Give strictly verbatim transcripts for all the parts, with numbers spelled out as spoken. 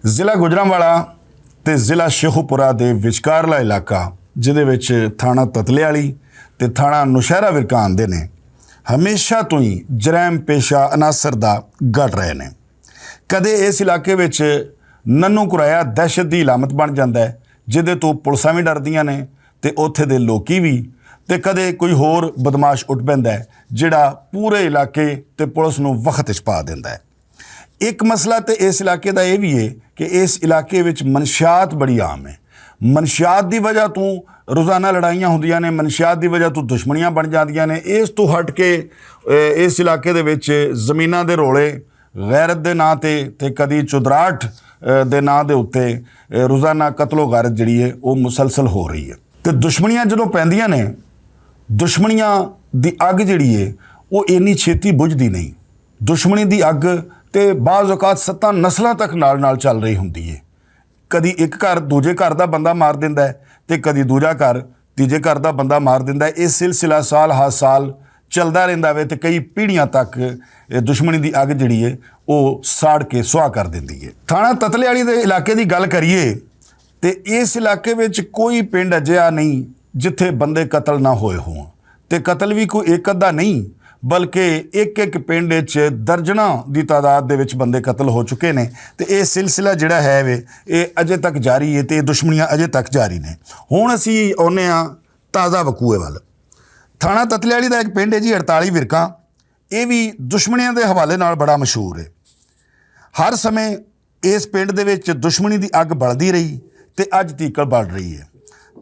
ضلع گوجرانوالا تے ضلع شیخوپورہ دے وچکارلا علاقہ، جدے وچ تھانہ تتلے والی تے تھانہ نوشہرہ ورکا آندے نے، ہمیشہ تو ہی جرائم پیشہ عناصر دا گڑھ رہے نے۔ کدے اس علاقے وچ ننو کرایا دہشت دی علامت بن جاندا ہے، جدے تو پولیساں وی ڈردیاں نے تے اوتھے دے لوکی وی، تے کدے کوئی ہور بدمعاش اٹھ پیندا ہے، جڑا پورے علاقے تے پولیس نوں وخت وچ پا دیندا ہے۔ ایک مسئلہ تے اس علاقے دا اے وی ہے کہ اس علاقے وچ منشیات بڑی عام ہے۔ منشیات دی وجہ تو روزانہ لڑائیاں ہوندیاں نے، منشیات دی وجہ تو دشمنیاں بن جاندیاں نے۔ اس تو ہٹ کے، اے، اس علاقے دے وچ زمیناں دے رولے، غیرت دے ناں تے تے کدی چودراہٹ، اے، دے ناں دے اُتے، اے، روزانہ قتل و غارت جڑی ہے، او مسلسل ہو رہی ہے۔ تے دشمنیاں جدوں پیندیاں نے، دشمنیاں دی اگ جڑی ہے، او اینی چھیتی بجھدی نہیں۔ دشمنی دی اگ تے بعض اوقات ستاں نسلاں تک نال نال چل رہی ہوندی ہے۔ کدی اک گھر دوجے گھر دا بندہ مار دیندا ہے، تے کدی دوجا گھر تیجے گھر دا بندہ مار دیندا ہے۔ اے سلسلہ سال ہا سال چلدا رہندا وے تے کئی پیڑھیاں تک اے دشمنی دی اگ جڑی ہے، او ساڑ کے سواہ کر دیندی ہے۔ تھانہ تتلے والی دے علاقے دی گل کریے، تے اس علاقے وچ کوئی پنڈ اجہا نہیں جتھے بندے قتل نہ ہوئے ہون۔ تے قتل وی کوئی ایک ادھا نہیں، بلکہ ایک ایک پنڈ وچ درجناں دی تعداد دے وچ بندے قتل ہو چکے نے۔ تے اے سلسلہ جڑا ہے وے، اے اجے تک جاری ہے تے اے دشمنیاں اجے تک جاری نے۔ ہن اسی اونے آں تازہ وقوع ول۔ تھانہ تتلیالی دا ایک پنڈ ہے جی اڑتالی ورکاں، اے وی دشمنیاں دے حوالے نال بڑا مشہور ہے۔ ہر سمے اس پنڈ دے وچ دشمنی دی اگ بلدی رہی تے اج تیکل بل رہی ہے۔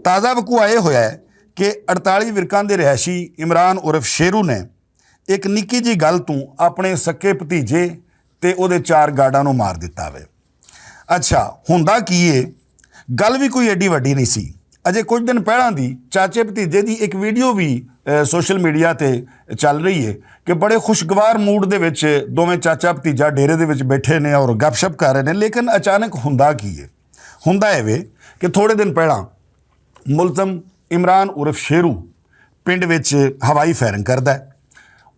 تازہ وقوع اے ہویا ہے کہ اڑتالی ورکاں دے رہائشی عمران عرف شیرو نے ایک نکی جی گل توں اپنے سکے بھتیجے تے او دے چار گارڈاں نوں مار دتا وے۔ اچھا، ہوندا کی اے؟ گل وی کوئی ایڈی وڈی نہیں سی۔ اجے کچھ دن پہلاں دی چاچے بھتیجے دی ایک ویڈیو وی سوشل میڈیا تے چل رہی ہے کہ بڑے خوشگوار موڈ دے وچ دوویں چاچا بھتیجا ڈیرے دے وچ بیٹھے نے اور گپ شپ کر رہے نے، لیکن اچانک ہوندا کی ہے؟ ہوندا اے وے کہ تھوڑے دن پہلاں ملزم عمران عرف شیرو پنڈ وچ ہوائی فائرنگ کردا ہے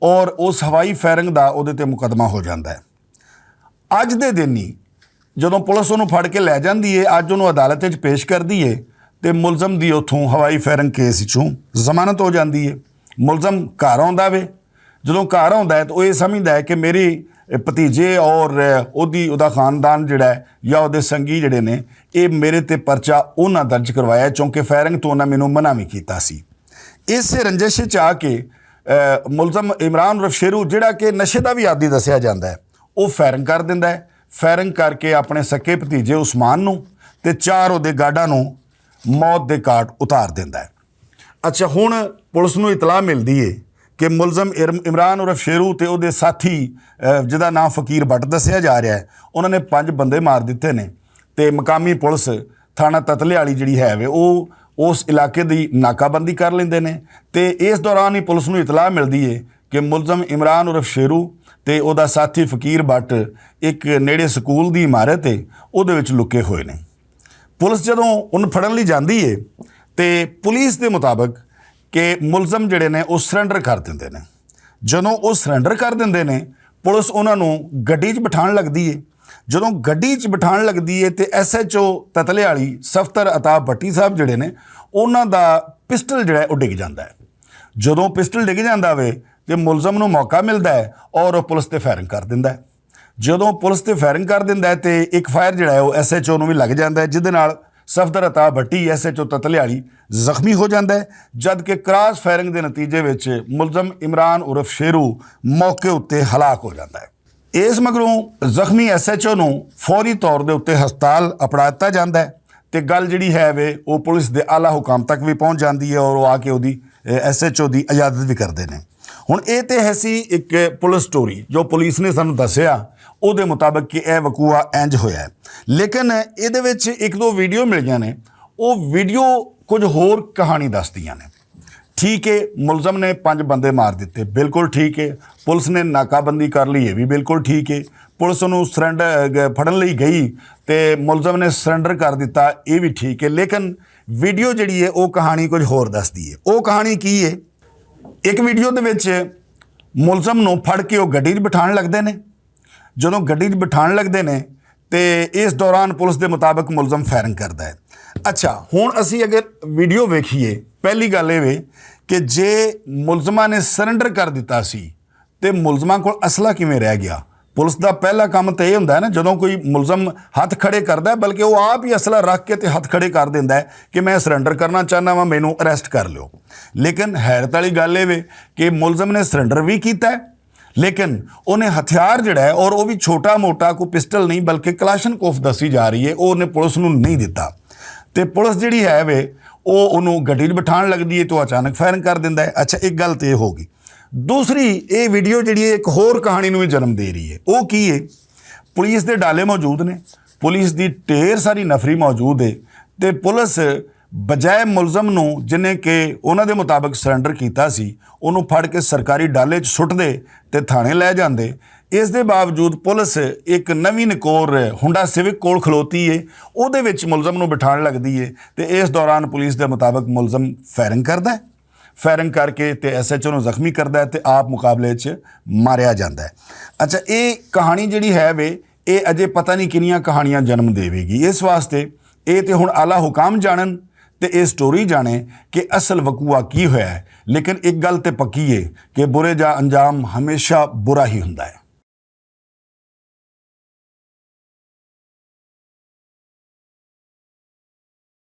اور اس ہوائی فائرنگ دا اودے تے مقدمہ ہو جاندا ہے۔ اج دے دن ہی جدوں پولیس اونوں پھڑ کے لے جاندی ہے، اج اونوں عدالت وچ پیش کردی ہے تے ملزم دی اتھوں ہوائی فائرنگ کیس وچوں ضمانت ہو جاندی ہے۔ ملزم گھر آوندا وے، جدوں گھر آوندا ہے تے او اے سمجھدا ہے کہ میرے بھتیجے اور اودی اودا خاندان جڑا ہے یا اودے سنگی جڑے نے، اے میرے تے پرچہ انہاں درج کروایا ہے، چونکہ فائرنگ تو انہاں مینوں منع وی کیتا سی۔ اس رنجش چ آ کے ملزم عمران رفشیرو جڑا کہ نشے دا وی عادی دسیا جاندا ہے، او فائرنگ کر دیندا ہے۔ فائرنگ کر کے اپنے سکے بھتیجے عثمان نوں تے چار اودے گارڈاں نوں موت دے کاٹ اتار دیندا ہے۔ اچھا، ہن پولیس نوں اطلاع ملدی ہے کہ ملزم عمران عرف شیرو تے اودے ساتھی، جدا ناں فقیر بٹ دسیا جا رہا ہے، انہاں نے پنج بندے مار دتے نے۔ تے مقامی پولیس تھانہ تتلے والی جڑی ہے وے او اس علاقے دی ناکہ بندی کر لیندے نے۔ تے اس دوران ہی پولیس نوں اطلاع ملدی ہے کہ ملزم عمران عرف شیرو تے اوہدا ساتھی فقیر بٹ اک نیڑے سکول دی عمارت ہے، اوہدے وچ لکے ہوئے نے۔ پولیس جدوں ان پھڑن لئی جاندی ہے تے پولیس دے مطابق کہ ملزم جڑے نے او سرنڈر کر دیندے نے۔ جدوں او سرنڈر کر دیندے نے، پولیس انہاں نوں گڈی چ بٹھان لگدی ہے۔ جدوں گڈی چ بٹھان لگدی ہے تے ایس ایچ او تتلے والی سفتر عطا بٹی صاحب جڑے نے، انہاں دا پسٹل جڑا ہے او ڈگ جاندا ہے۔ جدوں پسٹل ڈگ جاندا وے تے ملزم نوں موقع ملدا ہے اور او پولیس تے فائرنگ کر دیندا ہے۔ جدوں پولیس تے فائرنگ کر دیندا ہے تے ایک فائر جڑا ہے او ایس ایچ او نوں وی لگ جاندا ہے، جس دے نال صفدر عطا بھٹی ایس ایچ او تتلیالی زخمی ہو جاندا ہے، جد کہ کراس فائرنگ دے نتیجے وچ ملزم عمران عرف شیرو موقع اتے ہلاک ہو جاندا ہے۔ اس مگروں زخمی ایس ایچ او نوں فوری طور دے اتے ہسپتال اپڑا دتا جاندا ہے تے گل جڑی ہے وے او پولیس دے اعلی حکام تک وی پہنچ جاندی ہے اور او آ کے اودی ایس ایچ او دی عیادت وی کردے نے۔ ہن اے تے ہے سی اک پولیس سٹوری جو پولیس نے سانوں دسیا، او دے مطابق کہ اے وقوع انج ہویا ہے۔ لیکن اے دے وچ اک دو ویڈیو مل گئے نے، او ویڈیو کچھ ہور کہانی دسدیاں نے۔ ٹھیک ہے، ملزم نے پنج بندے مار دتے، بالکل ٹھیک ہے۔ پولیس نے ناکہ بندی کر لی، یہ بھی بالکل ٹھیک ہے۔ پولیس انہوں سرنڈر پھڑن لئی گئی تے ملزم نے سرنڈر کر دتا، یہ بھی ٹھیک ہے۔ لیکن ویڈیو جڑی ہے وہ کہانی کچھ ہور دسدی ہے۔ وہ کہانی کی ہے؟ ایک ویڈیو دے وچ ملزم نوں پھڑ کے وہ گڈی چ بٹھان لگدے نے۔ جدوں گڈی چ بٹھان لگدے نے تے اس دوران پولیس دے مطابق ملزم فائرنگ کردا ہے۔ اچھا، ہن اسی اگر ویڈیو ویکھیے، پہلی گل اے وے کہ جے ملزماں نے سرنڈر کر دتا سی، تے ملزماں کول اسلحہ کیویں رہ گیا؟ پولیس دا پہلا کم تے اے ہوندا ہے نا، جدوں کوئی ملزم ہتھ کھڑے کردا ہے، بلکہ او آپ ہی اسلحہ رکھ کے تے ہتھ کھڑے کر دیندا ہے کہ میں سرنڈر کرنا چاہنا واں، مینوں اریسٹ کر لیو۔ لیکن حیرت والی گل اے وے کہ ملزم نے سرنڈر وی کیتا ہے، لیکن انہیں ہتھیار جڑا ہے، اور وہ بھی چھوٹا موٹا کوئی پسٹل نہیں، بلکہ کلاشن کوف دسی جا رہی ہے، وہ انہیں پولیس نوں نہیں دتا۔ تے پولیس جڑی ہے وے، وہ انہوں گڈی 'چ بٹھان لگدی ہے، تو اچانک فائرنگ کر دیندا ہے۔ اچھا، ایک گل تے یہ ہو گئی۔ دوسری، یہ ویڈیو جڑی ہے، ایک ہور کہانی نوں بھی جنم دے رہی ہے۔ وہ کی ہے؟ پولیس دے ڈالے موجود نے، پولیس دی ڈھیر ساری نفری موجود ہے، تے پولیس بجائے ملزم نوں، جنہیں کہ انہاں دے مطابق سرنڈر کیتا سی، انہوں پھڑ کے سرکاری ڈالے 'چ سٹ دے تے تھانے لے جاندے۔ اس دے باوجود پولیس ایک نویں نکور ہنڈا سیوک کول کھلوتی ہے، او دے وچ ملزم نوں بٹھان لگدی ہے، تے اس دوران پولیس دے مطابق ملزم فائرنگ کردا ہے، فائرنگ کر کے تے ایس ایچ او نوں زخمی کردا ہے تے آپ مقابلے 'چ ماریا جاندا ہے۔ اچھا، اے کہانی جڑی ہے وے، اے اجے پتہ نہیں کنیاں کہانیاں جنم دے وے گی۔ اس واسطے اے تے ہن اعلی حکام جانن تے اے سٹوری جانے کہ اصل وقوع کی ہویا ہے۔ لیکن ایک گل تے پکی ہے کہ برے جا انجام ہمیشہ برا ہی ہوندا ہے۔